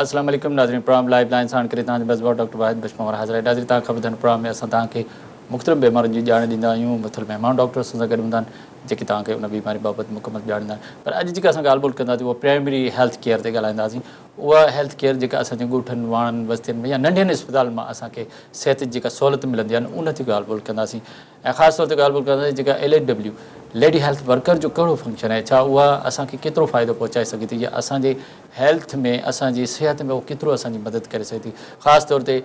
السلام عليڪم ناظرين پروگرام لائيو لائين ساڻ ڪري توهان جو ميزبان ڊاڪٽر واحد بخش پنهور حاضر آهي ناظرين توهان کي خبر پروگرام ۾ اسان توهان کي مختلف بيمارين جي ڄاڻ ڏيندا آهيون مختلف مهمان ڊاڪٽر اسان سان گڏ هوندا آهن جيڪي توهان کي ان بيماري بابت مڪمل ڄاڻ ڏيندا آهن پر اڄ جيڪا اسان ڳالهه ٻولهه ڪنداسين اها پرائمري هيلٿ ڪيئر تي ڳالهائينداسين اها هيلٿ ڪيئر جيڪا اسان جي ڳوٺن واڻن وستين ۾ يا ننڍين اسپتالن مان اسان کي صحت جي جيڪا سهولت ملندي آهي ان تي ڳالهه ٻولهه ڪنداسين ۽ خاص طور تي ڳالهه ٻولهه ڪنداسين جيڪا L H W lady health worker جو ڪهڙو فنڪشن آهي ڇا اها اسان کي ڪيترو فائدو پهچائي سگهي ٿي يا اسان جي هيلٿ ۾ اسان جي صحت ۾ اهو ڪيترو اسان جي مدد ڪري سگهي ٿي خاص طور تي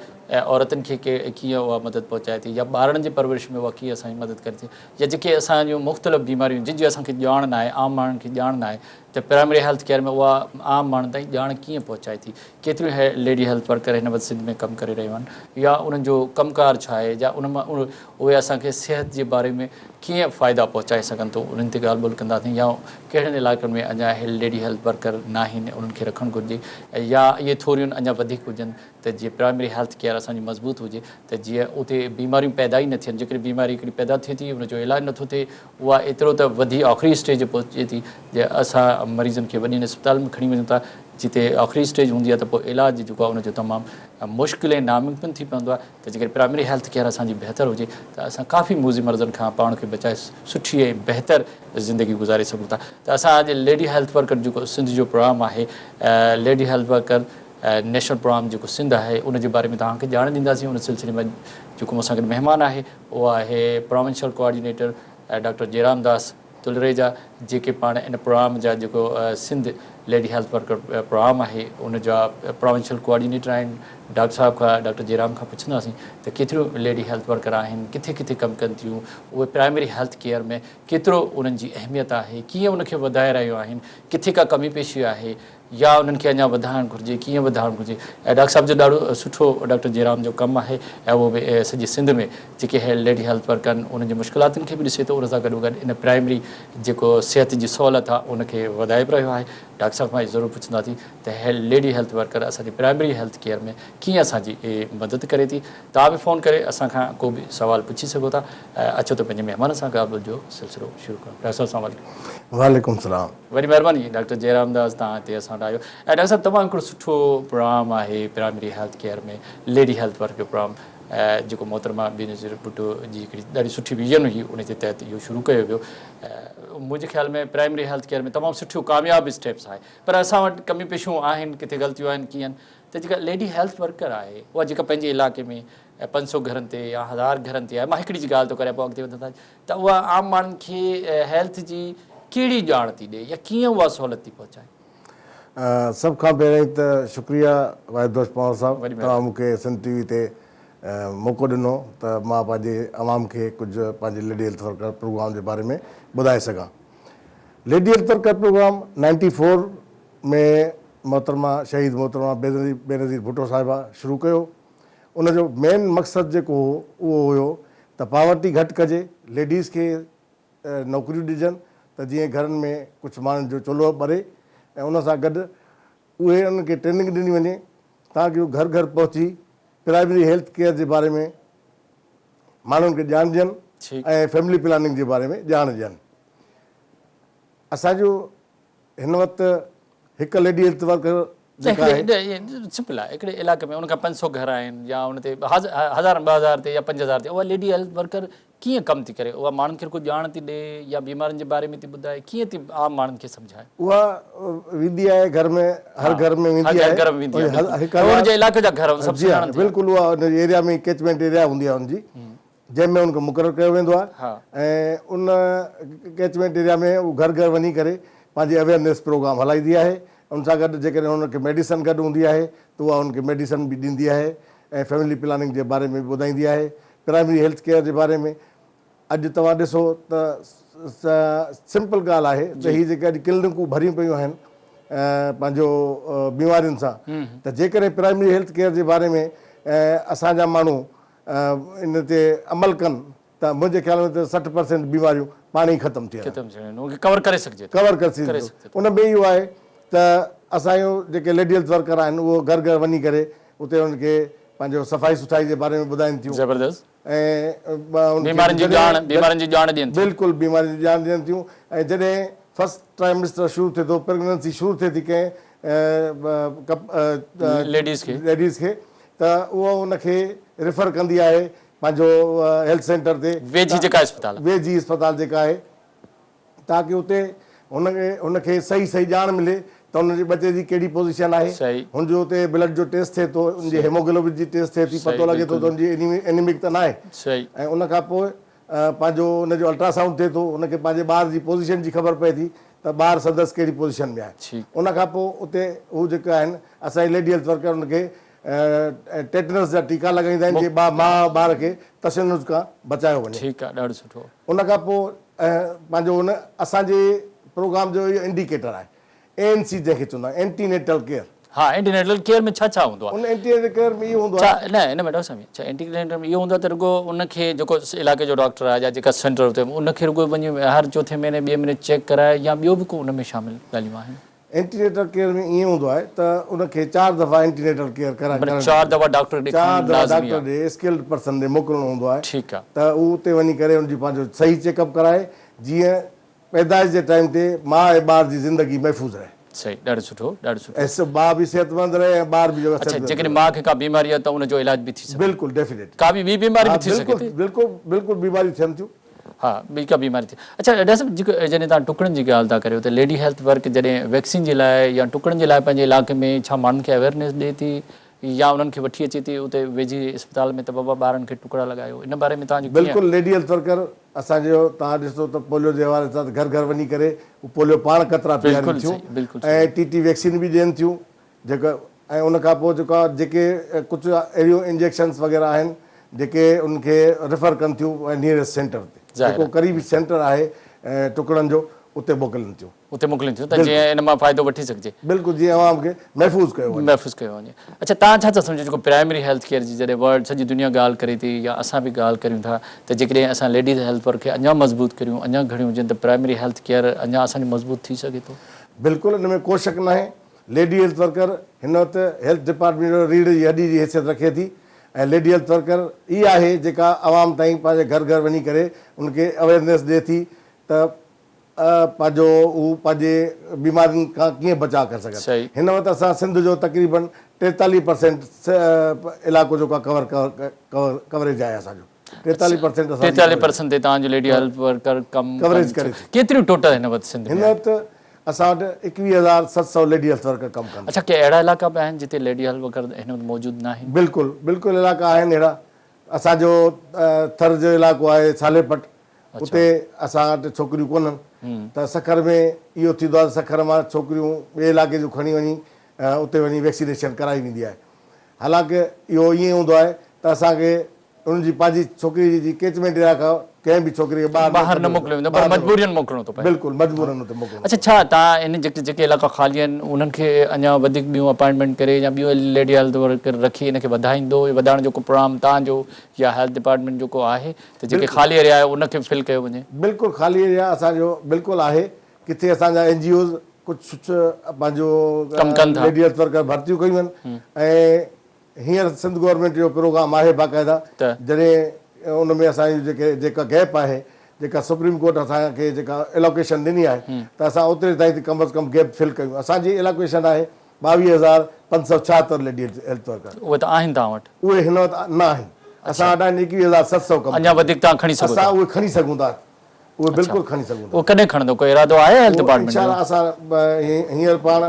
عورتن کي ڪيئن اها مدد پهچائي ٿي يا ٻارڙن جي پرورش ۾ اها ڪيئن اسان جي مدد ڪري ٿي يا جيڪي اسان جون مختلف بيماريون جن جي اسان کي ڄاڻ ناهي عام ماڻهن کي ڄاڻ ناهي ته پرائمري هيلٿ ڪيئر ۾ اها عام ماڻهن تائين ڄاڻ ڪيئن پهچائي ٿي؟ ڪيتريون ليڊي هيلٿ ورڪر هن وقت سنڌ ۾ ڪم ڪري رهيون آهن يا انهن جو ڪم ڪار ڇا آهي يا ان مان اهي اسان کي صحت جي باري ۾ ڪيئن فائدا پهچائي سگهن ٿو انهن تي ڳالهه ٻولهه ڪنداسين يا ڪهڙن علائقن ۾ اڃا ليڊي هيلٿ ورڪر ناهن انهن کي رکڻ گهرجي يا اهي ٿوريون اڃا وڌيڪ هجن ته جيئن پرائمري هيلٿ ڪيئر اسان جي مضبوط هجي ته جيئن اتي بيماريون پيدا ئي نه ٿين جيڪڏهن بيماري هڪڙي پيدا ٿئي ٿي ان جو علاج نٿو ٿئي اها ايترو ته وڌي آخري اسٽيج تي پهچي ٿي جي اسان مريضن کي وڏين اسپتالن ۾ کڻي وڃون ٿا جتي آخري اسٽيج هوندي آهي ته پوء علاج جيڪو آهي ان جو تمام مشڪل ۽ ناممڪن ٿي پوندو آهي ته جيڪڏهن پرائمري هيلٿ ڪيئر اسان جي بهتر هجي ته اسان ڪافي موذي مرضن کان پاڻ کي بچائي سٺي ۽ بهتر زندگي گذاري سگهون ٿا ته اسان اڄ ليڊي هيلٿ ورڪر جيڪو سنڌ جو پروگرام آهي lady health worker national programme جيڪو سنڌ آهي ان جي باري ۾ توهان کي ڄاڻ ڏينداسين ان سلسلي ۾ جيڪو مون سان گڏ مهمان آهي اهو آهي provincial coordinator doctor Jairam Das Talreja جيڪي پاڻ ان پروگرام جا جيڪو Sindh lady health worker programme آهي ان جا پراونشل ڪوآرڊينيٽر آهن ڊاڪٽر صاحب کان ڊاڪٽر جيرام کان پڇنداسين ته ڪيتريون ليڊي هيلٿ ورڪر آهن ڪٿي ڪٿي ڪم ڪن ٿيون اهي پرائمري هيلٿ ڪيئر ۾ ڪيترو انهن جي اهميت آهي ڪيئن ان کي وڌائي رهيو آهن ڪٿي ڪا ڪمي پيشي آهي يا انهن کي اڃا وڌائڻ گهرجي ڪيئن وڌائڻ گهرجي ۽ ڊاڪٽر صاحب جو ڏاڍو سٺو ڊاڪٽر جيرام جو ڪم آهي ۽ اهو به سڄي سنڌ ۾ جيڪي ليڊي هيلٿ ورڪر آهن انهن جي مشڪلاتن کي به ڏسي ٿو ان سان گڏو گڏ ان پرائمري جيڪو صحت جي سهولت آهي ان کي وڌائي به رهيو آهي ڊاڪٽر صاحب کان ضرور پڇنداسين ته ليڊي هيلٿ ورڪر اسان جي پرائمري هيلٿ ڪيئر ۾ ڪيئن اسان جي مدد ڪري ٿي توهان به فون ڪري اسان کان ڪو به سوال پڇي سگهو ٿا اچو ته پنهنجي مهمانن سان ڳالهه ٻولهه جو سلسلو شروع ڪريون ڊاڪٽر صاحب السلام عليڪم. وعليڪم السلام. وڏي مهرباني ڊاڪٽر جئرام داس توهان هتي اسان وٽ آيو ۽ ڊاڪٽر صاحب تمام هڪڙو سٺو پروگرام آهي primary health care ۾ lady health work جو پروگرام جيڪو محترمه بينظير ڀٽو جي هڪڙي ڏاڍي سٺي ويزن هئي ان جي تحت اهو شروع ڪيو ويو منهنجي خيال ۾ پرائمري هيلٿ ڪيئر ۾ تمام سٺو ڪامياب اسٽيپس آهي پر اسان وٽ ڪميون پيشون آهن ڪٿي غلطيون آهن ڪيئن ته جيڪا ليڊي هيلٿ ورڪر آهي اها جيڪا پنهنجي علائقي ۾ 500 گهرن تي يا هزار گهرن تي آهي مان هڪڙي جي ڳالهه ٿو ڪريان پوء اڳتي وڌنداسين ته اها عام ماڻهن کي هيلٿ جي ڪهڙي ڄاڻ ٿي ڏئي يا ڪيئن اها سهولت ٿي پهچائي؟ سڀ کان پهريائين ته شڪريه واحد بخش پنهور صاحب توهان مون کي سنڌ ٽي وي تي موقعو ڏنو ته مان پنهنجي عوام کي ڪجهه پنهنجي ليڊي هيلٿ ورڪر پروگرام جي باري ۾ ٻڌائي سگهان. ليڊي هيلٿ ورڪر پروگرام 94 ۾ محترمه شهيد محترمه بينظير ڀٽو صاحبه شروع ڪيو. ان جو مين مقصد جيڪو هو اهو هيو ته پاورٽي گهٽ ڪجي، ليڊيز کي نوڪريون ڏجن ته جيئن گهرن ۾ ڪجهه ماڻهن جو چولهو ٻري ۽ ان سان گڏ اهي انهن کي ٽريننگ ڏني وڃي تاڪه هو گهر گهر پهچي پرائمري هيلٿ ڪيئر جي باري ۾ ماڻهن کي ڄاڻ ڏين ۽ فيملي پلاننگ جي باري ۾ ڄاڻ ڏين. اسان جو هن وقت هڪ ليڊي هيلٿ ورڪر جيڪا آهي. سمپل آهي هڪڙي علائقي ۾ ان کان 500 گهر آهن يا ان تي هزارن 2000 تي يا 5000 تي اها ليڊي هيلٿ ورڪر ڪيئن ڪم ٿي ڪري اها ماڻهن کي رڳو ڄاڻ ٿي ڏي يا بيمارين جي باري ۾ ٿي ٻڌائي ڪيئن ٿي عام ماڻهن کي سمجهائي. اها ويندي آهي گهر ۾ هر گهر ۾ ويندي آهي گهر ۾ ويندي آهي ان جي علائقي جا گهر سڀ سڃاڻن ٿي بلڪل اها ان جي ايريا ۾ ڪيچمينٽ ايريا هوندي آهي ان جي جنهن ۾ ان کي مقرر ڪيو ويندو آهي ۽ ان ڪيچمينٽ ايريا ۾ هو گهر گهر وڃي ڪري پنهنجي اويئرنيس پروگرام هلائيندي آهي ان سان گڏ جيڪڏهن هن کي ميڊيسن گڏ هوندي آهي ته اها هن کي ميڊيسن به ڏيندي آهي ۽ فيملي پلاننگ جي باري ۾ به ٻڌائيندي آهي پرائمري هيلٿ ڪيئر جي باري ۾ اڄ توهان ڏسو ته سمپل ڳالهه آهي ته هي جيڪي اڄ ڪلينڪون ڀريون پيون آهن پنهنجو بيمارين سان ته جيڪڏهن پرائمري هيلٿ ڪيئر جي باري ۾ اسان جا ماڻهو ان تي عمل ڪن ته منهنجي خيال ۾ ته 60 پرسينٽ بيماريون پاڻ ئي ختم ٿي ختم ٿي وڃن ان کي ڪور ڪري سگهجي ٿو ڪور ڪري سگهجي ٿو ان ۾ اهو آهي ته اسان جون جيڪي ليڊي هيلٿ ورڪر آهن اهو گهر گهر وڃي ڪري اتي انهن کي پنهنجو صفائي سٿائي جي باري ۾ ٻڌائين ٿيون زبردست ۽ بيمارين جي ڄاڻ بيمارين جي ڄاڻ ڏين ٿيون بلڪل بيمارين جي ڄاڻ ڏين ٿيون ۽ جڏهن فرسٽ ٽرائمسٽر شروع ٿئي ٿو پريگننسي شروع ٿئي ٿي ڪنهن ليڊيز کي ليڊيز کي ته اهو ان کي ريفر ڪندي آهي پنهنجو هيلٿ سينٽر تي ويجهي جيڪا اسپتال ويجهي اسپتال جيڪا آهي تاڪه اتي هن کي هن کي صحيح صحيح ڄاڻ ملي ته هن جي ٻچي جي ڪهڙي پوزيشن آهي هن جو اتي بلڊ جو ٽيسٽ ٿئي ٿو ان جي هيموگلوبن جي ٽيسٽ ٿئي ٿي پتو لڳي ٿو ته هن جي اينيمڪ ته ناهي ۽ ان کان پوء پنهنجو ان جو الٽراسائونڊ ٿئي ٿو ان کي پنهنجي ٻار جي پوزيشن جي خبر پئي ٿي ته ٻار سندس ڪهڙي پوزيشن ۾ آهي ان کان پوء اتي هو جيڪي آهن اسان جي ليڊي هيلٿ ورڪر ان کي ٽيٽنس جا ٽيڪا لڳائيندا آهن جيئن ماء ٻار کي تشنج کان بچايو وڃي. ٺيڪ آهي ڏاڍو سٺو. ان کان پوء پنهنجو ان اسان جي پروگرام جو اهو انڊيڪيٽر آهي اي اين سي جنهن کي چوندا آهيون اينٽي نيٽل ڪيئر. ها اينٽي نيٽل ڪيئر ۾ ڇا ڇا هوندو آهي؟ ان اينٽي نيٽل ڪيئر ۾ اهو هوندو آهي. ڇا نه ان ۾ ڊاڪٽر صاحب ڇا اينٽي نيٽل ۾ اهو هوندو آهي ته رڳو ان کي جيڪو علائقي جو ڊاڪٽر آهي يا جيڪا سينٽر اتي ان کي رڳو وڃي هر چوٿين مهيني ٻئي مهيني چيڪ ڪرائي يا ٻيو به ڪو ان ۾ شامل ڳالهيون آهن؟ اينٽي نيٽل ڪيئر ۾ ائين هوندو آهي ته ان کي چار دفعا اينٽي نيٽل ڪيئر ڪرائڻ معنيٰ چار دفعا ڊاڪٽر ڏي چار کڻڻ دفعا لازمي ڊاڪٽر آهي. ڏي اسڪلڊ پرسن ڏي موڪلڻو هوندو آهي ٺيڪ آهي. ته هو اتي وڃي ڪري ان جي پنهنجو صحيح چيڪ اپ ڪرائي جيئن پيدائش جي ٽائيم تي ماء ۽ ٻار جي زندگي محفوظ رهي. صحيح ڏاڍو سٺو ڏاڍو سٺو. ۽ ماء به صحتمند رهي ۽ ٻار به جيڪو اڇا صحتمند جيڪڏهن رهي. ماء کي ڪا بيماري آهي ته ان جو علاج به ٿي سگهي. بلڪل ڊيفينيٽلي. ڪا به ٻي بيماري ها به ٿي سگهي بلڪل ٿي. بلڪل بلڪل بيماريون ٿين ٿيون. ها ٻي ڪا بيماري ٿي. اڇا ڊاڪٽر صاحب جيڪو جڏهن توهان ٽڪڙن جي ڳالهه ٿا ڪريو ته ليڊي هيلٿ ورڪ جڏهن ويڪسين جي لاء يا ٽڪڙن جي لاء پنهنجي علائقي ۾ ڇا ماڻهن کي اويئرنيس ڏئي ٿي يا انهن کي وٺي اچي ٿي اتي ويجهي اسپتال ۾ ته بابا ٻارن کي ٽڪڙا لڳايو ان باري ۾ توهان جو ڪيئن بلڪل ليڊي هيلٿ ورڪر اسان جو توهان ڏسو ته پوليو جي حوالي سان گهر گهر وڃي ڪري هو پوليو پاڻ قطرا پيارين بلڪل ٿيون صحيح بلڪل صحيح ۽ ٽي ٽي ويڪسين به ڏين ٿيون جيڪا ۽ ان کان پوء جيڪا جيڪي ڪجهه اهڙيون انجيڪشنس وغيره آهن جيڪي ان کي ريفر ڪن ٿيون نيئريسٽ سينٽر تي جيڪو قريبي سينٽر آهي ٽڪڙن جو اتي موڪلين ٿيون. اتي موڪلين ٿيون ته جيئن ان مان فائدو وٺي سگهجي. بلڪل جيئن عوام کي محفوظ ڪيو وڃي. محفوظ ڪيو وڃي. اڇا توهان ڇا ٿا سمجهو جيڪو پرائمري هيلٿ ڪيئر جي جڏهن ورلڊ سڄي دنيا ڳالهه ڪري ٿي يا اسان به ڳالهه ڪريون ٿا ته جيڪڏهن اسان ليڊيز هيلٿ ورڪ کي اڃا مضبوط ڪريون اڃا گهڻيون هجن ته پرائمري هيلٿ ڪيئر اڃا اسان جو مضبوط ٿي سگهي ٿو؟ بلڪل ان ۾ ڪو شڪ ناهي ليڊي هيلٿ ورڪر هن وقت هيلٿ ڊپارٽمينٽ جو ريڙهه جي هڏي جي حيثيت رکي ٿي ۽ ليڊي هيلٿ ورڪر ئي آهي جيڪا عوام تائين پنهنجي گهر گهر وڃي ڪري ان کي اويئرنيس ڏئي ٿي ته پنهنجو هو پنهنجي بيمارين کان ڪيئن بچاء ڪري سگهن. هن وقت اسان سنڌ جو تقريبن 43 پرسينٽ علائقو جيڪو آهي ڪور ڪوريج آهي اسان جو. 43 پرسينٽ اسان جي 43 پرسينٽ تي توهان جو ليڊي هيلٿ ورڪر ڪم ڪوريج ڪري ٿي. ڪيتريون ٽوٽل هن وقت سنڌ ۾ هن وقت اسان وٽ 21700 ليڊي هيلٿ ورڪر ڪم ڪن ٿا. اڇا ڪي اهڙا علائقا به آهن جتي ليڊي هيلٿ ورڪر هن وقت موجود ناهن؟ بلڪل بلڪل علائقا آهن اهڙا اسان جو ٿر جو علائقو آهي صالح پٽ اتي اسان وٽ ڇوڪريون ڪونهن ته سکر ۾ اهو ٿيندو آهي ته سکر مان ڇوڪريون ٻئي علائقي جون کڻي وڃي اتي وڃي ويڪسينيشن ڪرائي ويندي آهي حالانڪ اهو ائين هوندو آهي ته اسان کي انهن جي پنهنجي ڇوڪري جي ڪيچمينٽ ايريا کان ڪنهن به ڇوڪري کي ٻاهر ٻاهر نه موڪليو ويندو پر مجبورين موڪلڻو ٿو پئي. بلڪل مجبورن اتي موڪلڻو اڇا ڇا توهان ان جيڪي جيڪي علائقا خالي آهن انهن کي اڃا وڌيڪ ٻيون اپائنٽمينٽ ڪري يا ٻيون ليڊي هيلٿ ورڪر رکي ان کي وڌائيندو وڌائڻ جو ڪو پروگرام توهان جو يا هيلٿ ڊپارٽمينٽ جو ڪو آهي ته جيڪي خالي ايريا آهي ان کي فل ڪيو وڃي. بلڪل خالي ايريا اسان جو بلڪل آهي ڪٿي اسان جا اين جي اوز ڪجهه پنهنجو ڪم ڪن ٿا. ليڊي هيلٿ ورڪر ڀرتيون ڪيون آهن ۽ هينئر سنڌ گورنمينٽ جو پروگرام آهي باقاعده جڏهن ان ۾ اسان جي جيڪي جيڪا گيپ آهي جيڪا سپريم ڪورٽ اسان کي جيڪا الوڪيشن ڏني آهي ته اسان اوتري تائين ته ڪم از ڪم گيپ فل ڪيون اسان جي الوڪيشن آهي 22576 ليڊي هيلٿ ورڪر. اهي ته آهن توهان وٽ؟ اهي هن وقت نه آهن اسان وٽ آهن 21700 ڪم اڃا وڌيڪ توهان کڻي سگهو ٿا؟ اسان اهي کڻي سگهون ٿا اهي بلڪل کڻي سگهون ٿا. اهو ڪڏهن کڻندو ڪو ارادو آهي هيلٿ ڊپارٽمينٽ جو؟ انشاء الله اسان هينئر پاڻ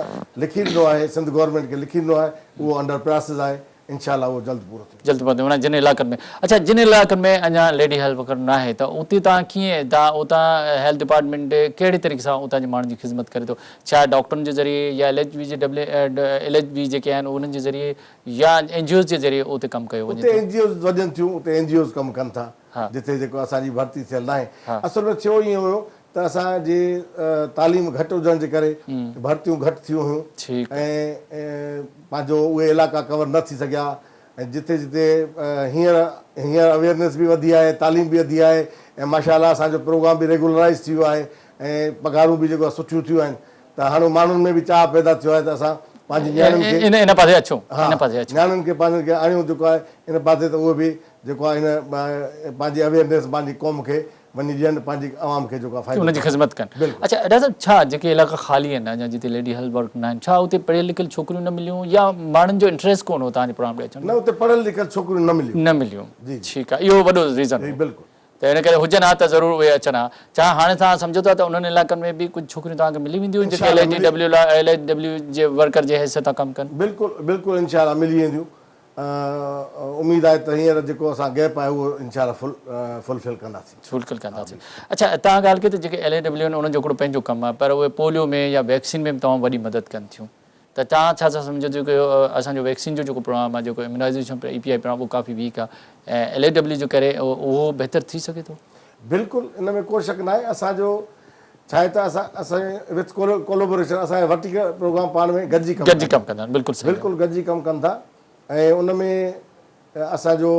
لکي ڏنو آهي سنڌ گورنمينٽ کي لکي ڏنو آهي اهو انڊر پراسز آهي انشاء الله اهو جلد پورو ٿيندو. جلد پورو ٿيندو معنيٰ جن علائقن ۾ اڇا جن علائقن ۾ اڃا ليڊي هيلٿ ورڪر ناهي ته اتي توهان ڪيئن توهان اتان هيلٿ ڊپارٽمينٽ ڪهڙي طريقي سان اتان جي ماڻهن جي خدمت ڪري ٿو ڇا ڊاڪٽرن جي ذريعي يا ايل ايڇ وي جي ڊبليو ايل ايڇ وي جيڪي آهن انهن جي ذريعي يا اين جي اوز جي ذريعي اتي ڪم ڪيو وڃي اتي ٿو. اين جي اوز وڃن ٿيون اتي اين جي اوز ڪم ڪن ٿا جتي جيڪو اسان جي ڀرتي ٿيل ناهي. اصل ۾ ٿيو ائين هيو ته اسان جي تعليم گهٽ هجڻ جي ڪري ڀرتيون گهٽ ٿيون هيون ۽ پنهنجو اهي علائقا ڪور نه ٿي سگهيا ۽ جتي جتي هينئر هينئر اويئرنيس به وڌي آهي تعليم به وڌي آهي ۽ ماشاء الله اسان جو پروگرام به ريگولرائيز ٿي ويو آهي ۽ پگهارون به جيڪو آهي سٺيون ٿيون آهن ته هاڻي ماڻهن ۾ به چاهه پيدا ٿيو آهي ته اسان پنهنجي نياڻين کي ان پاسي اچون ان پاسي اچون نياڻين کي پنهنجن کي آڻيون جيڪو آهي ان پاسي ته اهي به جيڪو آهي ان پنهنجي اويئرنيس پنهنجي قوم کي وڃي ڏين پنهنجي عوام کي جيڪو آهي فائدو ان جي خدمت ڪن. بلڪل. اڇا ڊاڪٽر صاحب ڇا جيڪي علائقا خالي آهن اڃا جتي ليڊي هيلٿ ورڪر ناهن ڇا اتي پڙهيل لکيل ڇوڪريون نه مليون يا ماڻهن جو انٽريسٽ ڪونه هو توهان جي پروگرام ڏي اچڻ نه اتي پڙهيل لکيل ڇوڪريون نه مليون. نه مليون جي جي. ٺيڪ آهي اهو وڏو ريزن جي هو. بلڪل. ته ان ڪري هجن ها ته ضرور اهي اچن ها. ڇا هاڻي توهان سمجهو ٿا ته انهن علائقن ۾ به ڪجهه ڇوڪريون توهان کي ملي وينديون جيڪي انشاء ايل الله اي ڊي ملي ڊبليو لاء ايل اي ڊبليو جي ورڪر جي حيثيت سان ڪم ڪن؟ بلڪل بلڪل انشاء الله ملي وينديون. اميد آهي ته هينئر جيڪو اسان گيپ آهي اهو انشاء الله فل فل فل ڪنداسين. فل فل ڪنداسين. اڇا توهان ڳالهه ڪئي ته جيڪي ايل اي ڊبليو آهن انهن جو هڪڙو پنهنجو ڪم آهي پر اهي پوليو ۾ يا ويڪسين ۾ به تمام وڏي مدد ڪن ٿيون ته توهان ڇا ٿا سمجهو جيڪو اسان جو ويڪسين جو جيڪو پروگرام آهي جيڪو اميونائيزيشن اي پي آء پروگرام اهو ڪافي ويڪ آهي ۽ ايل اي ڊبليو جي ڪري اهو بهتر ٿي سگهي ٿو؟ بلڪل ان ۾ ڪو شڪ ناهي اسان جو ڇا آهي ته اسان اسان وٿ ڪولابوريشن اسان جا ورٽيڪل پروگرام پاڻ ۾ گڏجي ڪم گڏجي ڪم ڪندا آهن بلڪل صحيح بلڪل گڏجي ڪم ڪن ٿا ۽ ان ۾ اسان جو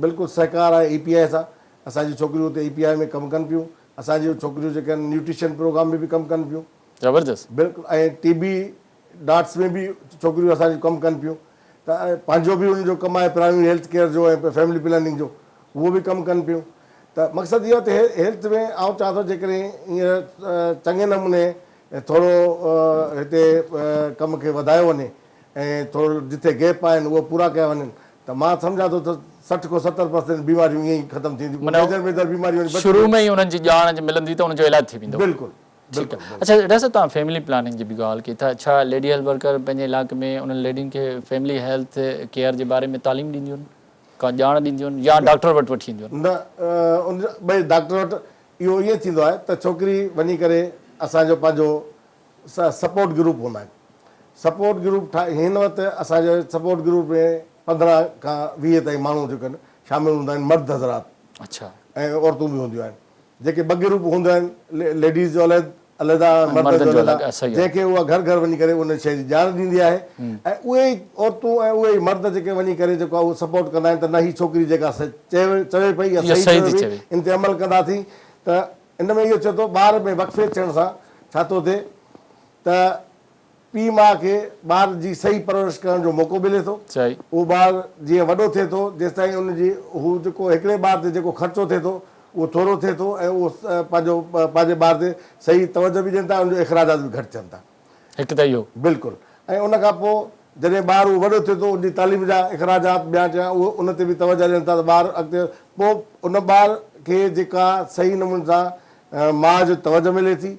بلڪل سهڪار آهي اي پي آء سان اسان جون ڇوڪريون اتي اي پي آء ۾ ڪم ڪن پيون اسان جون ڇوڪريون جيڪي آهن نيوٽريشن پروگرام ۾ به ڪم ڪن پيون زبردست بلڪل ۽ ٽي بي ڊاٽس ۾ به ڇوڪريون اسان جون ڪم ڪن پيون ته پنهنجو به انهن جو ڪم آهي پرائمري هيلٿ ڪيئر جو ۽ فيملي پلاننگ جو اهو به ڪم ڪن پيون ته مقصد اهو ته هيلٿ ۾ آئون چوان ٿو جيڪڏهن هينئر چڱي نموني ٿورو هتي ڪم کي وڌايو وڃي ۽ ٿورو جتي گيپ آهن اهي پورا ڪيا وڃن ته مان سمجهان ٿو ته 60 کان 70 پرسينٽ بيماريون ائين ئي ختم ٿي وينديون معنيٰ ميجر ميجر بيماريون وڃي شروع ۾ ئي انهن جي ڄاڻ جي ملندي ته ان جو علاج ٿي ويندو. بلڪل ٺيڪ آهي اڇا ڊاڪٽر صاحب توهان فيملي پلاننگ جي به ڳالهه ڪئي ته ڇا ليڊي هيلٿ ورڪر پنهنجي علائقي ۾ انهن ليڊين کي فيملي هيلٿ ڪيئر جي باري ۾ تعليم ڏينديون آهن ڪا ڄاڻ ڏينديون آهن يا ڊاڪٽر وٽ وٺي اينديون آهن؟ نه ان ٻئي ڊاڪٽر وٽ اهو ائين ٿيندو آهي ته ڇوڪري وڃي ڪري اسان جو پنهنجو سپورٽ گروپ هوندا آهن سپورٽ گروپ ٺاهي هن وقت اسان جي سپورٽ گروپ ۾ 15 کان 20 تائين ماڻهو جيڪي آهن شامل هوندا آهن مرد حضرات اڇا ۽ عورتون به هونديون آهن جيڪي ٻه گروپ هوندا آهن ليڊيز جو عليحد عليحده ۽ مردن جو عليحده جنهن کي اها گهر گهر وڃي ڪري ان شيء جي ڄاڻ ڏيندي آهي ۽ اهي ئي عورتون ۽ اهي ئي مرد جيڪي وڃي ڪري جيڪو آهي اهو سپورٽ ڪندا آهن ته نه هي ڇوڪري جيڪا چوي پئي اها صحيح چوي پئي ان تي عمل ڪنداسين ته ان ۾ اهو ٿئي ٿو ٻار ۾ وقفي ٿيڻ سان ڇا ٿو ٿئي ته پيء ماء کي ٻار جي صحيح پرورش ڪرڻ جو موقعو ملي ٿو. اهو ٻار جيئن وڏو ٿئي ٿو جيستائين ان جي هو جيڪو هڪڙي ٻار تي جيڪو خرچو ٿئي ٿو اهو ٿورو ٿئي ٿو ۽ اهو پنهنجو پنهنجي ٻار تي صحيح توجه به ڏين ٿا ان جو اخراجات به گهٽ ٿين ٿا. هڪ ته اهو. بلڪل ۽ ان کان پوء جڏهن ٻار اهو وڏو ٿئي ٿو ان جي تعليم جا اخراجات ٻيا ٽيا اهو ان تي به توجه ڏين ٿا ته ٻار اڳتي پوء ان ٻار کي جيڪا صحيح نموني سان ماء جو توجه ملي ٿي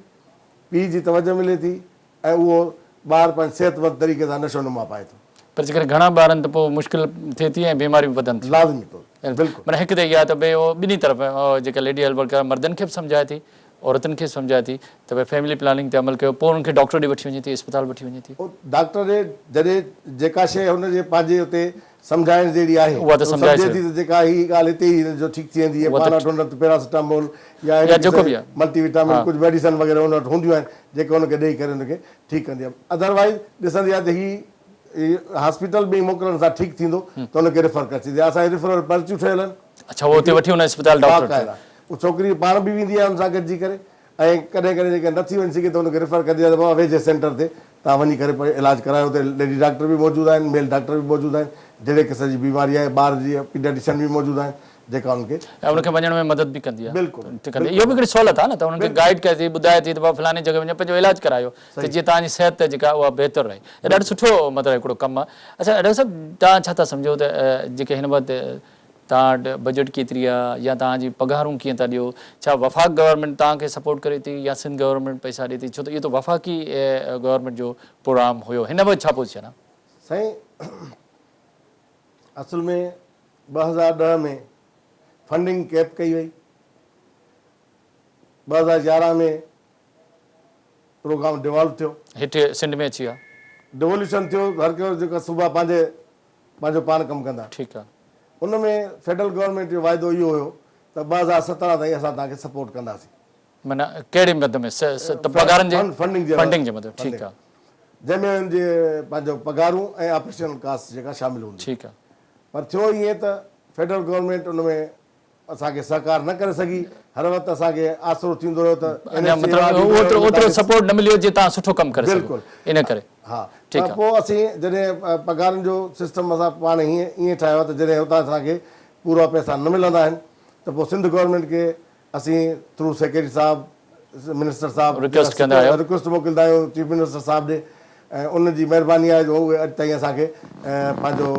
پيء جي توجه ملي ٿي ۽ اهو ٻار پنهنجي صحتمند طريقي سان نشو نما پائي ٿو. پر جيڪڏهن گهڻا ٻار آهن ته پوء مشڪل ٿئي ٿي ۽ بيماريون به وڌن ٿيون. لازمي طور بلڪل. معنيٰ هڪ ته اها ته ٻئي اهو ٻنهي طرف جيڪا ليڊي هيلٿ ورڪر آهي مردن کي به سمجهائي ٿي عورتن کي به سمجهائي ٿي ته ڀئي فيملي پلاننگ تي عمل ڪيو پوء انهن کي ڊاڪٽر ڏي وٺي وڃي ٿي اسپتال وٺي وڃي ٿي. ڊاڪٽر ڏي جڏهن جيڪا شيء هن جي پنهنجي اتي سمجهائڻ جهڙي آهي اها ته ته سمجهائي سمجهي ٿي ته جيڪا هي ڳالهه هتي ئي هن جو ٺيڪ ٿي ويندي اها ته پاڻ وٽ هن وٽ پيراسيٽامول يا يا اهڙي جيڪو قسم به آهي ملٽي وٽامن ها ڪجهه ميڊيسن وغيره هن وٽ هونديون آهن جيڪي هن کي ڏئي ڪري هن کي ٺيڪ ڪندي آهي اڌروائيز ڏسندي آهي ته هي هاسپيٽل ۾ ئي موڪلڻ سان ٺيڪ ٿيندو ته هن کي ريفر ڪري ڇڏيندي آهي اسان جي ريفرل پرچيون ٺهيل آهن اڇا اهو اتي وٺي ان اسپتال ڊاڪٽر وٽ باقاعده اهو ڇوڪري پاڻ به ويندي آهي هن سان گڏجي ڪري ۽ ڪڏهن ڪڏهن جيڪڏهن نٿي وڃي سگهي ته هن کي ريفر ڪندي آهي ته بابا ويجهي سينٽر تي توهان وڃي ڪري پنهنجو علاج ڪرايو اتي ليڊي ڊاڪٽر به موجود آهن ميل ڊاڪٽر به موجود آهن جهڙي قسم جي بيماري آهي ٻار جي پيڊياٽيشن به موجود آهن جيڪا ان کي ۽ ان کي وڃڻ ۾ مدد به ڪندي آهي بلڪل ڪندي اهو به هڪڙي سهولت آهي نه ته انهن کي گائيڊ ڪري ٿي ٻڌائي ٿي ته بابا فلاني جڳهه وڃو پنهنجو علاج ڪرايو ته جيئن توهان جي صحت جيڪا اها بهتر رهي ڏاڍو سٺو مطلب هڪڙو ڪم آهي اڇا ڊاڪٽر صاحب توهان ڇا ٿا سمجهو ته جيڪي هن وقت توهان وٽ بجيٽ ڪيتري آ يا توهان جي پگهارون ڪيئن ٿا ڏيو ڇا وفاق گورنمينٽ توهان کي سپورٽ ڪري ٿي يا سنڌ گورنمينٽ پئسا ڏي ٿي ڇو ته اهو ته وفاقي گورنمينٽ جو پروگرام هيو هن وقت ڇا پوزيشن آ؟ سائين اصل ۾ 2010 ۾ فنڊنگ ڪيپ ڪئي وئي 2011 ۾ پروگرام ڊيوالو ٿيو. هيٺ سنڌ ۾ اچي ويا. ڊيوالوشن ٿيو هر ڪنهن جيڪا صوبا پنهنجي پنهنجو پاڻ ڪم ڪندا. ٺيڪ آ. ان ۾ فيڊرل گورنمينٽ جو واعدو اهو هيو ته 2017 تائين اسان توهان کي سپورٽ ڪنداسين. معنيٰ ڪهڙي مد ۾ پگهارن جي فنڊنگ جي فنڊنگ جي مد ۾ ٺيڪ آ. جنهن ۾ ان جي پنهنجو پگهارون ۽ آپريشنل ڪاسٽ جيڪا شامل هوندي. ٺيڪ آ. پر ٿيو ائين ته فيڊرل گورنمينٽ ان ۾ اسان کي سهڪار نه ڪري سگهي، هر وقت اسان کي آسرو ٿيندو رهيو ته اين اڃا ايف سي مطلب ايوارڊ ايندو اوترو رهيو اوترو سپورٽ نه مليو جي توهان سٺو ڪم ڪري سگهو بلڪل ان ڪري ها ٺيڪ ته آ. پوء اسين جڏهن پگهارن جو سسٽم اسان پاڻ هيئن ائين ٺاهيو آهي ته جڏهن هتان اسان کي پورا پئسا نه ملندا آهن ته پوء سنڌ گورنمينٽ کي اسين ٿرو سيڪريٽري صاحب منسٽر صاحب رڪويسٽ ڪندا آهيو. رڪويسٽ موڪليندا آهيون چيف منسٽر صاحب ڏي ۽ ان جي مهرباني آهي جو اهي اڄ تائين اسان کي پنهنجو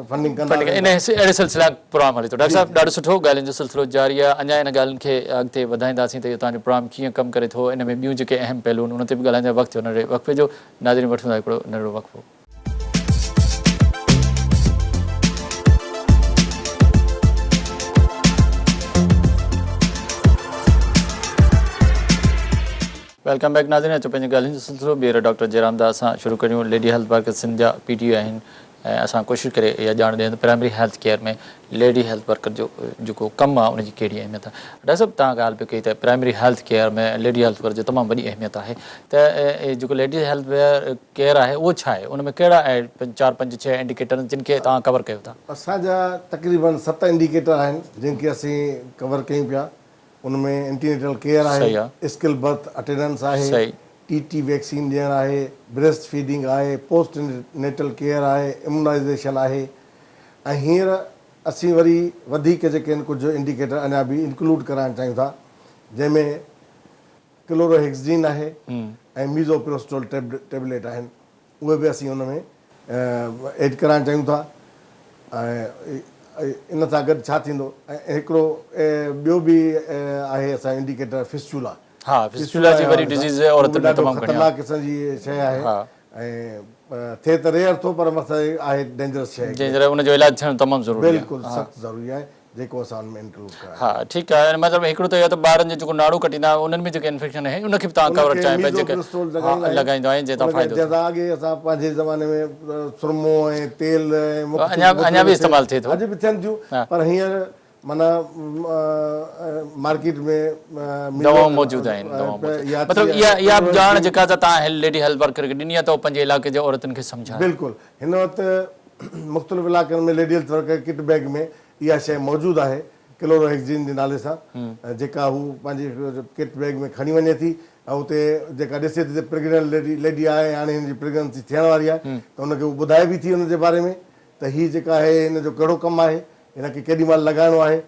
فنڊنگ ڪندا رهن ان اهڙي سلسلا پروگرام هلي ٿو. ڊاڪٽر صاحب ڏاڍو سٺو ڳالهين جو سلسلو جاري آهي اڃا ان ڳالهين کي اڳتي وڌائينداسين ته اهو توهان جو پروگرام ڪيئن ڪم ڪري ٿو ان ۾ ٻيون جيڪي اهم پهلو آهن ان تي به ڳالهائيندا وقت ٿيو ننڍڙي وقفي جو ناظرين وٺون ٿا هڪڙو ننڍڙو وقفو. Welcome back ناظرين اچو پنهنجي ڳالهين جو سلسلو ٻيهر ڊاڪٽر جيرام داس سان شروع ڪريون ليڊي هيلٿ ورڪر سنڌ جا پي ٽي آهن ۽ اسان ڪوشش ڪري اها ڄاڻ ڏيون ته primary health care ۾ lady health worker جو جيڪو ڪم آهي ان جي ڪهڙي اهميت آهي ڊاڪٽر صاحب توهان ڳالهه پئي ڪئي ته primary health care ۾ lady health worker جي تمام وڏي اهميت آهي ته جيڪو ليڊي هيلٿ ڪيئر آهي اهو ڇا آهي ان ۾ ڪهڙا چار پنج ڇهه انڊيڪيٽر آهن جن کي توهان ڪور ڪيو ٿا. اسان جا تقريبن ست انڊيڪيٽر آهن جن کي اسين ڪور ڪيون پيا ان ۾ اينٽينيٽل ڪيئر آهي، اسڪل برٿ اٽينڊنس آهي، ٽي ٽي ويڪسين ڏيڻ آهي، بريسٽ فيڊنگ آهي، پوسٽ نيٽل ڪيئر آهي، اميونائيزيشن آهي ۽ هينئر اسين وري وڌيڪ جيڪي آهن ڪجهه انڊيڪيٽر اڃا به انڪلوڊ ڪرائڻ چاهيون ٿا جنهن ۾ ڪلوروهيڪسڊين آهي ۽ ميزوپروسٽول ٽيبليٽ آهن. اهي به اسين ان ۾ ايڊ ڪرائڻ چاهيون ٿا ۽ ان سان گڏ ڇا ٿيندو ۽ هڪڙو ٻيو به آهي اسان جو انڊيڪيٽر فسچولا. ها فسچولا جي وري ڊزيز عورتن ۾ تمام گهڻي آهي. خطرناڪ قسم جي شيء آهي ۽ ٿئي ته ريئر ٿو پر مسئلو آهي ڊينجرس شيء. جنهن جي لاء ان جو علاج ٿيڻ تمام ضروري آهي. بلڪل سخت ضروري آهي. جيڪو اسان ان ۾ انڪلوڊ ڪرايو. ها ٺيڪ آهي ان مطلب هڪڙو ته اهو ته ٻارن جو جيڪو ناڙو ڪٽيندا آهيون انهن ۾ جيڪي انفيڪشن آهي ان کي به توهان ڪور چاهيو پيا جيڪي ها لڳائيندا آهيون جنهن تان فائدو جنهن سان اڳي اسان پنهنجي زماني ۾ سرمو ۽ تيل ۽ اڃا اڃا به استعمال ٿئي ٿو اڄ به ٿين ٿيون پر هينئر معنيٰ مارڪيٽ ۾ دوائون موجود آهن دوائون موجود مطلب اها اها به ڄاڻ جيڪا توهان ليڊي هيلٿ ورڪر کي ڏني آهي ته هو پنهنجي علائقي جي عورتن کي سمجهائي. بلڪل هن وقت مختلف علائقن ۾ lady health worker kit bag ۾ اها شيء موجود آهي ڪلوروهيگزين جي نالي سان جيڪا هو پنهنجي ڪٽ بيگ ۾ کڻي وڃي ٿي ۽ اتي جيڪا ڏسي ٿي ته پريگننٽ ليڊي ليڊي آهي ۽ هاڻي هن جي پريگننسي ٿيڻ واري آهي ته ان کي هو ٻڌائي به ٿي ان جي باري ۾ ته هي جيڪا آهي هن جو ڪهڙو ڪم آهي هن کي ڪيڏي مهل لڳائڻو آهي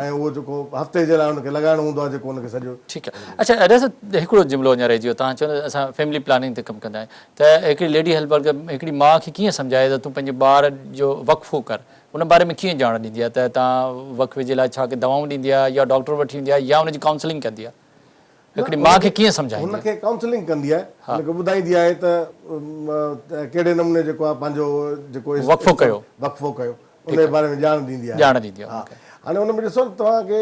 ۽ اهو جيڪو هفتي جي لاء ان کي لڳائڻو هوندو آهي جيڪو ان کي سڄو. ٺيڪ آهي اڇا ادا صاحب هڪڙو جملو اڃا رهجي ويو توهان چيو نه اسان فيملي پلاننگ تي ڪم ڪندا آهيون ته هڪڙي ليڊي هيلپ ورڪر هڪڙي ماء کي ڪيئن سمجهائي ته تون پنهنجي ٻار جو وقفو ڪر ان باري ۾ ڪيئن ڄاڻ ڏيندي آهي ته توهان وقفي جي لاء ڇا ڪي دوائون ڏيندي آهي يا ڊاڪٽر وٺي ويندي آهي يا ان جي ڪائونسلنگ ڪندي آهي هڪڙي ماء کي ڪيئن سمجهائيندي هن کي ڪائونسلنگ ڪندي آهي هن کي ٻڌائيندي آهي ته ڪهڙي نموني جيڪو آهي پنهنجو جيڪو وقفو ڪيو وقفو ڪيو ان جي باري ۾ ڄاڻ ڏيندي آهي ڄاڻ ڏيندي آهي هاڻي ان ۾ ڏسو نه توهان کي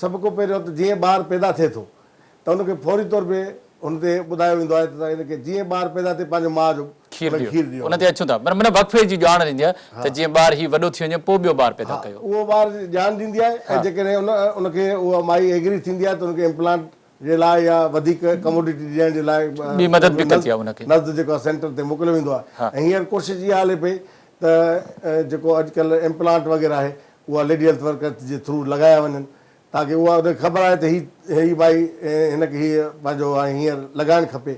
سڀ کان پهريون ته جيئن ٻار پيدا ٿئي ٿو ته ان کي فوري طور تي هن تي ٻڌايو ويندو آهي ته هن کي جيئن ٻار پيدا ٿئي پنهنجو ماء جو کير ڏيو ان تي اچون ٿا پر معنيٰ وقفي جي ڄاڻ ڏيندي آهي ته جيئن ٻار هي وڏو ٿي وڃي پوء ٻيو ٻار پيدا ڪيو. اهو ٻار جي ڄاڻ ڏيندي آهي ۽ جيڪڏهن ان ان کي اها مائي ايگري ٿيندي آهي ته ان کي امپلانٽ جي لاء يا وڌيڪ ڪموڊٽي ڏيڻ جي لاء ٻي مدد به ڪندي آهي ان کي. نزد جيڪو آهي سينٽر تي موڪليو ويندو آهي ۽ هينئر ڪوشش اها هلي پئي ته جيڪو اڄڪلهه امپلانٽ وغيره آهي اها ليڊي هيلٿ ورڪر جي ٿرو لڳايا وڃن تاڪه اها ان کي خبر آهي ته هي هي مائي هن کي هيء پنهنجو هاڻي هينئر لڳائڻ کپي.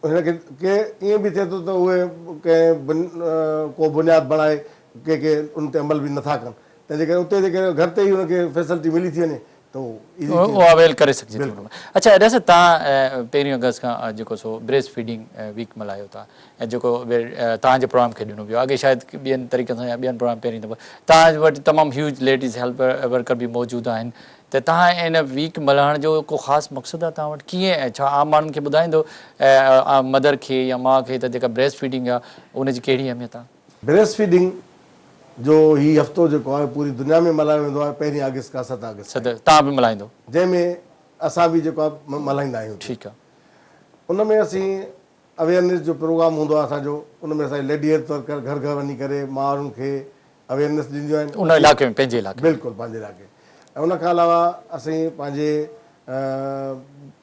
هن کي ڪي ائين به ٿئي ٿو ته اهي ڪنهن ڪو بنياد بڻائي ڪي ڪي ان تي عمل به نٿا ڪن تنهن جي ڪري اتي جيڪڏهن گهر تي ئي ان کي فيسلٽي ملي ٿي وڃي ته اهو ايزي ٿي اهو اويل ڪري سگهجي ٿو ان ۾. اڇا ادا صاحب توهان پهرين آگسٽ کان جيڪو سو بريسٽ فيڊنگ ويڪ ملهايو ٿا ۽ جيڪو توهان جي پروگرام کي ڏنو ويو اڳي شايد ٻين طريقن سان يا ٻين پروگرام پهرين دفعو توهان وٽ تمام هيوج ليڊيز هيلپ ورڪر به موجود آهن ته توهان ان ويڪ ملهائڻ جو ڪو خاص مقصد آهي توهان وٽ ڪيئن ۽ ڇا عام ماڻهن کي ٻڌائيندو مدر کي يا ماء کي ته جيڪا بريسٽ فيڊنگ آهي ان جي ڪهڙي اهميت آهي؟ بريسٽ فيڊنگ جو هي هفتو جيڪو آهي پوري دنيا ۾ ملهايو ويندو آهي پهرين آگسٽ کان ست آگسٽ تائين. توهان به ملهائيندو؟ جنهن ۾ اسان به جيڪو آهي ملهائيندا آهيون. ٺيڪ آهي. ان ۾ اسين اويئرنيس جو پروگرام هوندو آهي اسان جو ان ۾ اسان جي ليڊي هيلٿ ورڪر گهر گهر وڃي ڪري مائرن کي اويئرنيس ڏينديون آهن. ان علائقي ۾ پنهنجي علائقي ۾. بلڪل پنهنجي علائقي ۽ ان کان علاوه اسين پنهنجي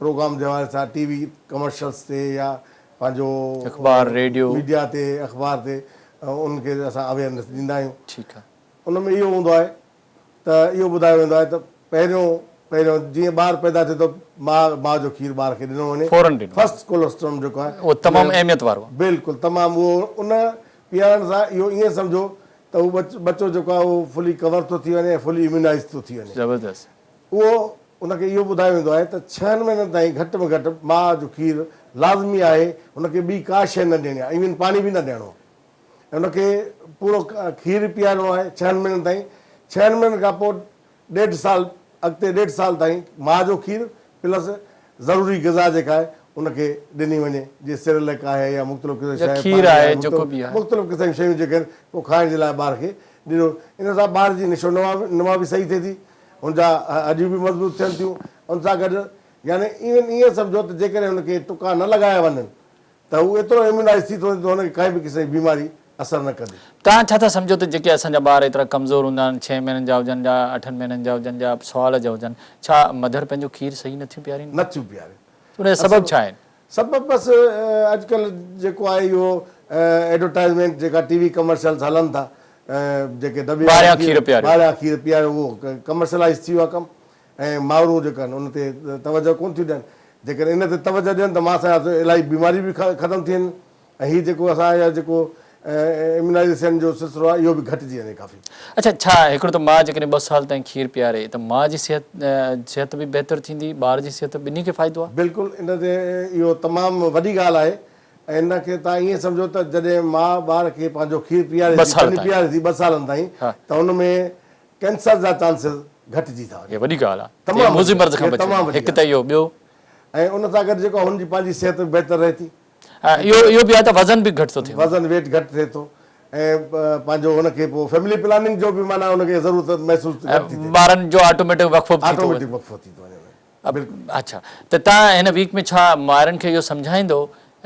پروگرام جي حوالي سان ٽي وي ڪمرشلس تي يا پنهنجو اخبار ريڊيو ميڊيا تي اخبار تي انهن کي اسان اويئرنيس ڏيندا آهيون. ٺيڪ آهي. ان ۾ اهو هوندو آهي ته اهو ٻڌايو ويندو آهي ته پهريون پهريون جيئن ٻار پيدا ٿئي ٿو ماء ماء جو کير ٻار کي ڏنو وڃي فورن ڏنو فرسٽ ڪولوسٽرم جيڪو آهي اهو تمام اهميت وارو آهي. بلڪل تمام اهو ان پيارڻ سان اهو ائين سمجهو ته هو ٻچو جيڪو آهي اهو فلي ڪور ٿو ٿي وڃي ۽ فلي اميونائيز ٿو ٿي وڃي زبردست. اهو ان کي اهو ٻڌايو ويندو آهي ته ڇهن مهينن تائين گهٽ ۾ گهٽ ماء جو کير لازمي آهي، هن کي ٻي ڪا شيء نه ڏيڻي آهي، ايون پاڻي به نه ڏيڻو ۽ ان کي پورو کير پيارڻو آهي ڇهن مهينن تائين. ڇهن مهينن کان پوء ڏيڍ سال اڳتي ڏيڍ سال تائين ماء جو کير پلس ضروري غذا جيڪا آهي ان کي ڏني وڃي جيئن سيريلڪ آهي يا مختلف قسم جون يا شيون کير پاڻي آهي آهي جيڪو به آهي. مختلف قسم جون شيون جيڪي آهن اهو کائڻ جي لاء ٻار کي ڏنو ان سان ٻار جي نشو نما به صحيح ٿئي ٿي هن جا هڏيون به مضبوط ٿين ٿيون ان سان گڏ يعني ايون ائين سمجهو ته جيڪڏهن هن کي ٽڪا نه لڳايا وڃن ته هو ايترو اميونائيز ٿي ٿو وڃي ته هن کي ڪائي به قسم جي بيماري اثر نه ڪندي. توهان ڇا ٿا سمجهو ته جيڪي اسان جا ٻار ايترا ڪمزور هوندا آهن ڇهين مهينن جا هجن يا اٺن مهينن جا هجن يا سال جا هجن ڇا مڌر پنهنجو کير صحيح نه ٿيون پيارين؟ نه ٿيون پيارين. ان جو سبب ڇا آهن؟ سبب بس اڄڪلهه جيڪو آهي اهو ايڊورٽائزمينٽ جيڪا ٽي وي ڪمرشلز هلن ٿا جيڪي دٻي وارا کير پياريو. ٻاهريان کير پياريو اهو ڪمرشلائيز ٿي ويو آهي ڪم ۽ مائرون جيڪا آهن ان تي توجه ڪونه ٿيون ڏين جيڪڏهن ان تي توجه ڏين ته مان سمجهان ٿو الاهي بيماريون به ختم ٿي وڃن ۽ هي جيڪو اسان جا جيڪو اميونائيزيشن جو سلسلو آهي اهو به گهٽجي وڃي ڪافي. اڇا ڇا هڪڙو ته ماء جيڪڏهن ٻه سال تائين کير پياري ته ماء جي صحت صحت به بهتر ٿيندي ٻار جي صحت ٻنهي کي فائدو آهي. بلڪل ان تي اهو تمام وڏي ڳالهه آهي ۽ ان کي توهان ائين سمجهو ته جڏهن ماء ٻار کي پنهنجو کير پياري ٻه ٿي سال پني تائين پياري ٿي ٻه سالن تائين ته ان ۾ ڪينسر جا چانسز گهٽجي ٿا وڃن. هي وڏي ڳالهه آهي. تمام موذي مرض کان هي بچي تمام وڃي وڏي هڪ ته ڳالهه اهو ٻيو. ۽ ان سان گڏ جيڪو هن جي پنهنجي صحت به بهتر رهي ٿي. اهو اهو به آهي ته وزن به گهٽ ٿو ٿئي. وزن ويٽ گهٽ ٿئي ٿو ۽ پنهنجو هن کي پوء فيملي پلاننگ جو به معنيٰ هن کي ضرورت محسوس گهٽ ٿي ٿئي. ٻارن جو آٽوميٽڪ وقفو به ٿي ٿو وڃي. آٽوميٽڪ وقفو ٿي ٿو وڃي. بلڪل. اڇا ته توهان هن ويڪ ۾ ڇا مائرن کي اهو سمجهائيندو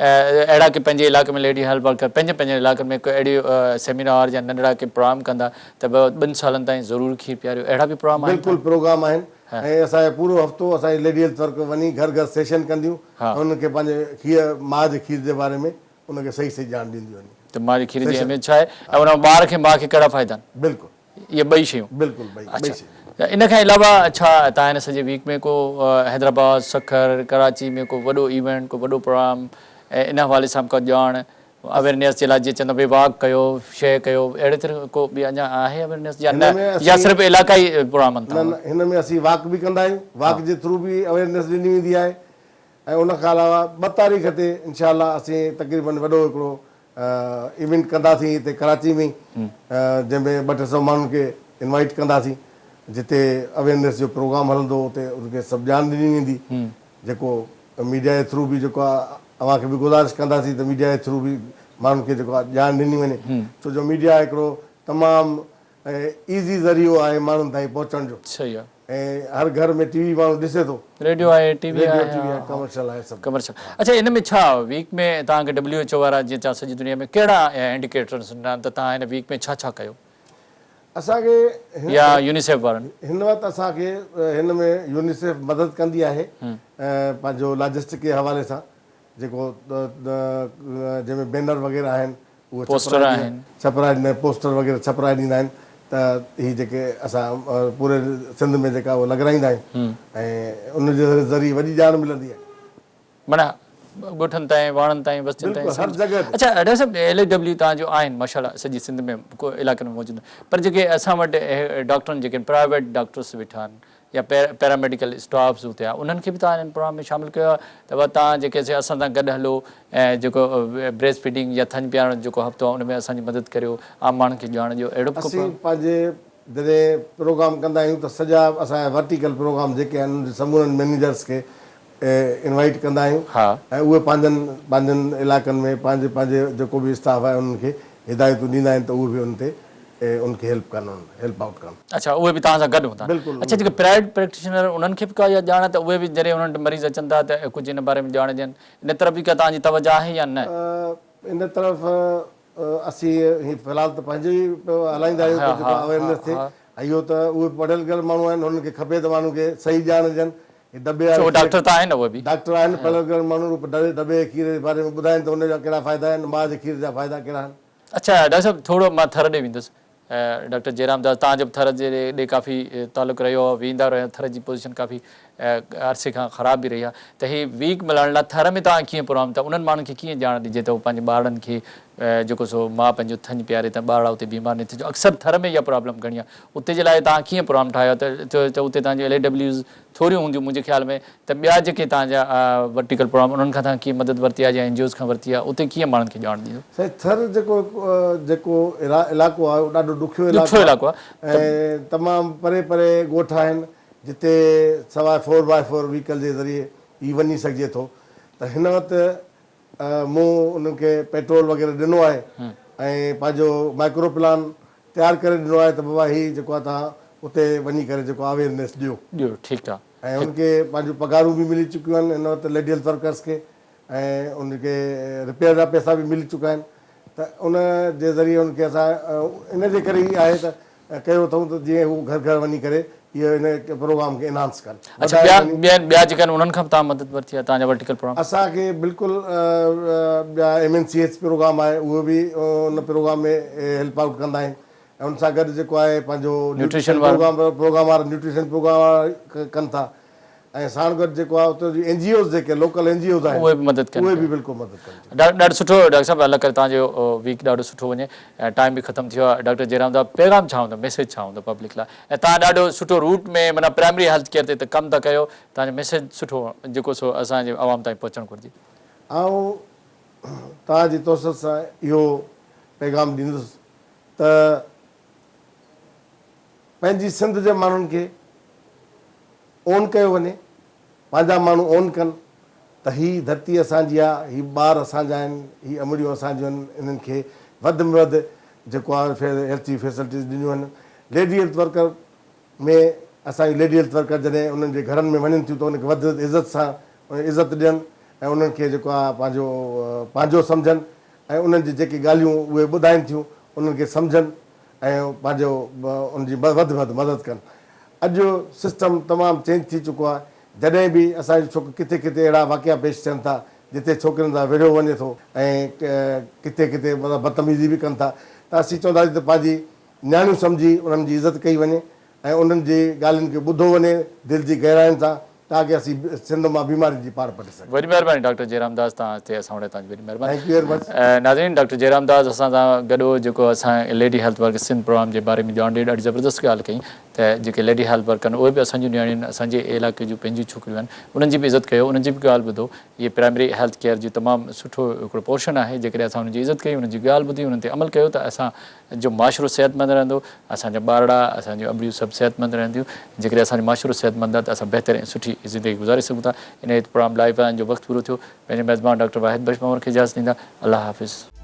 اهڙا ڪي پنهنجي علائقي ۾ ليڊي هيلٿ ورڪر پنهنجي پنهنجي علائقن ۾ ڪو اهڙي سيمينار يا ننڍڙا ڪي پروگرام ڪندا ته ٻن سالن تائين ضرور کير پياريو اهڙا به پروگرام آهن بلڪل پروگرام آهن ۽ اسان جا پورو هفتو اسان جي ليڊي هيلٿ ورڪر وڃي گهر گهر سيشن ڪنديون ۽ انهن کي پنهنجي کير ماء جي کير جي باري ۾ ان کي صحيح صحيح ڄاڻ ڏينديون وڃي. ته ماء جي کير جي اهميت ڇا آهي ۽ ان ٻار کي ماء کي ڪهڙا فائدا آهن. بلڪل. اهي ٻئي شيون. بلڪل ٻئي ٻئي شيون. اڇا ان کان علاوه ڇا توهان هن سڄي ويڪ ۾ ڪو حيدرآباد، سکر، ڪراچي ۾ ڪو وڏو ايونٽ ڪو وڏو پروگرام ان حوالي سان به ڪا ڄاڻ اويرنيس جي لاء جيئن چوندا ڀئي واڪ ڪيو شيء ڪيو اهڙي طرح ڪو به اڃا آهي اويرنيس يا نه يا صرف علائقائي پروگرام نه نه هن ۾ اسين واڪ به ڪندا آهيون واڪ جي ٿرو به اويرنيس ڏني ويندي آهي ۽ ان کان علاوه ٻه تاريخ تي انشاء الله اسين تقريبن وڏو هڪڙو ايونٽ ڪنداسين هتي ڪراچي ۾ جنهن ۾ ٻه ٽي سئو ماڻهن کي انوائيٽ ڪنداسين جتي اويرنيس جو پروگرام هلندو اتي ان کي سڀ ڄاڻ ڏني ويندي جيڪو ميڊيا جي ٿرو به جيڪو آهي اوهان کي به گذارش ڪنداسين ته ميڊيا جي ٿرو به ماڻهن کي جيڪو آهي ڄاڻ ڏني وڃي ڇو جو ميڊيا هڪڙو تمام ايزي ذريعو آهي ماڻهن تائين پهچڻ جو صحيح آهي. ۽ هر گهر ۾ ٽي وي ماڻهو ڏسي ٿو. ريڊيو آهي ٽي وي ريڊيو ٽي وي آهي ڪمرشل آهي سڀ. ڪمرشل اڇا ان ۾ ڇا ويڪ ۾ توهان کي ڊبليو ايڇ او وارا جيئن چا سڄي دنيا ۾ ڪهڙا انڊيڪيٽرس ڏنا ته توهان هن ويڪ ۾ ڇا ڇا ڪيو؟ اسان کي يا يونيسيف وارن. هن وقت اسان کي هن ۾ يونيسيف مدد ڪندي آهي پنهنجو لاجسٽڪ جي حوالي سان جيڪو جنهن ۾ بينر وغيره آهن اهي پوسٽر آهن. ڇپرائي ڏيندا آهن پوسٽر وغيره ڇپرائي ڏيندا آهن ته هي جيڪي اسان پوري سنڌ ۾ جيڪا اهي لڳرائيندا آهيون ۽ ان جي ذريعي وڏي ڄاڻ ملندي آهي. معنيٰ ڳوٺن تائين واڻن تائين وستين تائين بلڪل هر جڳهه تي. اڇا ڊاڪٽر صاحب ايل اي ڊبليو توهان جو آهن ماشاء الله سڄي سنڌ ۾ علائقن ۾ موجود آهن پر جيڪي اسان وٽ ڊاڪٽرن جيڪي پرائيويٽ ڊاڪٽرس ويٺا آهن يا پيراميڊيڪل اسٽافس اتي آهي انهن کي به توهان ان پروگرام ۾ شامل ڪيو آهي ته بابا توهان جيڪي سي اسان سان گڏ هلو ۽ جيڪو بريسٽ فيڊنگ يا ٿڃ پيارڻ جو جيڪو هفتو آهي ان ۾ اسان جي مدد ڪريو عام ماڻهن کي ڄاڻ ڏيو اهڙو به ڪو اسين پروگرام. پنهنجي جڏهن پروگرام ڪندا آهيون ته سڄا اسان جا ورٽيڪل پروگرام جيڪي آهن انهن جي سمورن مئنيجرس کي انوائيٽ ڪندا آهيون ۽ اهي پنهنجن پنهنجن علائقن ۾ پنهنجي پنهنجي جيڪو به اسٽاف آهي انهن کي هدايتون ڏيندا آهن ته اهي به ان تي ان کي هيلپ ڪن هيلپ آئوٽ ڪن. اڇا اهي به توهان سان گڏ هوندا آهن. بلڪل. اڇا جيڪي پرائيويٽ پريڪٽيشنر انهن کي به ڪا اها ڄاڻ آهي ته اهي به جڏهن انهن وٽ مريض اچن ٿا ته ڪجهه ان باري ۾ ڄاڻ ڏين ان طرف به ڪا توهان جي توجه آهي يا نه؟ ان طرف اسين هي في الحال ته پنهنجو ئي هلائيندا آهيون ته جيڪو اويرنيس ٿئي ۽ اهو ته اهي پڙهيل لکيل ماڻهو آهن انهن کي کپي ته ماڻهن کي صحيح ڄاڻ ڏين هي دٻي واري کير ڊاڪٽر ته آهن اهي به. ڊاڪٽر آهن پڙهيل لکيل ماڻهو اهي دٻي جي کير جي باري ۾ ٻڌائين ته ان جا ڪهڙا فائدا آهن ماء جي کير جا فائدا ڪهڙا آهن. اڇا ڊاڪٽر صاحب ٿورو مان ٿر ڏي ويندس ڊاڪٽر جيرام داس توهان جو به ٿر جي ڏي ڪافي تعلق رهيو آهي ويندا رهيا ٿر جي پوزيشن ڪافي عرصي کان خراب به رهي آهي ته هي ويڪ ملهائڻ لاء ٿر ۾ توهان ڪيئن پروگرام ته انهن ماڻهن کي ڪيئن ڄاڻ ڏجي ته هو پنهنجي ٻارڙن کي جيڪو سو ماء پنهنجو ٿڃ پياري ته ٻارڙا اتي بيمار نه ٿين جو اڪثر ٿر ۾ اها پرابلم گهڻي آهي اتي جي لاء توهان ڪيئن پروگرام ٺاهيو ته ته اتي توهان جون ايل اي ڊبليوز ٿوريون هونديون منهنجي خيال ۾ ته ٻيا جيڪي توهان جا ورٽيڪل پروگرام انهن کان توهان ڪيئن مدد ورتي آهي يا اين جي اوز کان ورتي آهي اتي ڪيئن ماڻهن کي ڄاڻ ڏيندو. سائين ٿر جيڪو جيڪو علائقو آهي اهو ڏاڍو ڏکيو علائقو آهي ۽ تمام پري پري ڳوٺ آهن جتي سواء فور باء فور وهيڪل جي ذريعي ئي وڃي سگهجي ٿو ته هن وقت مون انهن کي پيٽرول وغيره ڏنو آهي ۽ پنهنجو مائڪرو پلان تيار ڪري ڏنو آهي ته بابا هي جيڪو آهي توهان اتي وڃي ڪري جيڪو اويرنيس ڏيو. ڏيو ٺيڪ آهي. ۽ ان کي پنهنجون پگهارون به ملي چڪيون آهن هن وقت ليڊي هيلٿ ورڪرس کي ۽ ان کي رپيئر جا پئسا به ملي چڪا آهن ته ان جي ذريعي ان کي اسان ان جي ڪري ئي آهي ته ڪيو اٿئون ته جيئن هو گهر گهر وڃي ڪري اهو ان پروگرام کي انهانس ڪن. اڇا ٻيا ٻيا ٻيا جيڪا آهن انهن کان به توهان مدد ورتي آهي توهان جا ورٽيڪل پروگرام؟ اسان کي بلڪل ٻيا M N C H programme آهي اهو به ان پروگرام ۾ هيلپ آئوٽ ڪندا آهن ۽ ان سان گڏ جيڪو آهي پنهنجو نيوٽريشن پروگرام پروگرام وارا نيوٽريشن پروگرام وارا ڪن ٿا ۽ ساڻ گڏ جيڪو آهي اتي جي اين جي اوز جيڪي لوڪل اين جي اوز آهن اهي به مدد ڪن اهي به بلڪل مدد ڪن ٿيون. ڏاڍو سٺو ڊاڪٽر صاحب الله ڪري توهان جو ويڪ ڏاڍو سٺو وڃي ۽ ٽائيم به ختم ٿي ويو آهي ڊاڪٽر جيرام صاحب پيغام ڇا هوندو ميسيج ڇا هوندو پبلڪ لاء ۽ توهان ڏاڍو سٺو روٽ ۾ معنيٰ پرائمري هيلٿ ڪيئر تي ته ڪم ٿا ڪيو توهان جو ميسيج سٺو جيڪو سو اسان جي عوام تائين پهچڻ گهرجي. آئون توهان جي توسط سان اهو پيغام ڏيندس ته پنهنجي سنڌ جي ماڻهن کي اون ڪيو وڃي، پنهنجا ماڻهو اون ڪن ته هي ڌرتي اسان جي آ، هي ٻار اسان جا آهن، هي امڙيون اسان جون آهن، انهن کي وڌ ۾ وڌ جيڪو آ هيلٿ جي فيسلٽيز ڏنيون وڃن. ليڊي هيلٿ ورڪر ۾ اسان جون ليڊي هيلٿ ورڪر جڏهن انهن جي گهرن ۾ وڃن ٿيون ته انهن کي وڌ عزت سان عزت ڏين ۽ انهن کي جيڪو آ پنهنجو پنهنجو سمجهن ۽ انهن جي جيڪي ڳالهيون اهي ٻڌائين ٿيون انهن کي سمجهن ۽ پنهنجو ان جي وڌ ۾ وڌ مدد ڪن. اڄ سسٽم تمام چينج ٿي چڪو آهي جڏهن به اسان جي ڇوڪ ڪٿي ڪٿي اهڙا واقعا پيش ٿين ٿا جتي ڇوڪرين سان وڙهيو وڃي ٿو ۽ ڪٿي ڪٿي مطلب بدتميزي به ڪن ٿا ته اسين چونداسين ته پنهنجي نياڻيون سمجهي انهن جي عزت ڪئي وڃي ۽ انهن جي ڳالهين کي ٻڌو وڃي دل جي گهراين سان تاڪه اسين سنڌ مان بيمارين جي پاڙ پٽي سگهون. وڏي مهرباني ڊاڪٽر جيرام داس توهان هتي اسان وٽ آيا توهان جي وڏي مهرباني. Thank you very much. ناظرين ڊاڪٽر جيرام داس اسان سان گڏ هو جيڪو اسان lady health worker Sindh programme جي باري ۾ ڄاڻ ڏئي ڏاڍي زبردست ڳالهه ڪئي ته جيڪي ليڊي هيلٿ ورڪر آهن اهي به اسان جون نياڻيون آهن اسان جي علائقي جون پنهنجون ڇوڪريون آهن انهن جي به عزت ڪيو انهن جي به ڳالهه ٻڌو هي پرائمري هيلٿ ڪيئر جو تمام سٺو هڪڙو پورشن آهي جيڪڏهن اسان انهن جي عزت ڪئي انهن جي ڳالهه ٻڌي انهن تي عمل ڪيو ته اسان جو معاشرو صحتمند رهندو، اسان جا ٻارڙا، اسان جون امڙيون سڀ صحتمند رهنديون، جيڪڏهن اسان جو معاشرو صحتمند آهي ته اسان بهتر ۽ سٺي زندگي گذاري سگهون ٿا. انهيء پروگرام لائيو آهن جو وقت پورو ٿيو. پنهنجي ميزبان ڊاڪٽر واحد بخش پنهور کي اجازت ڏيندا. الله حافظ.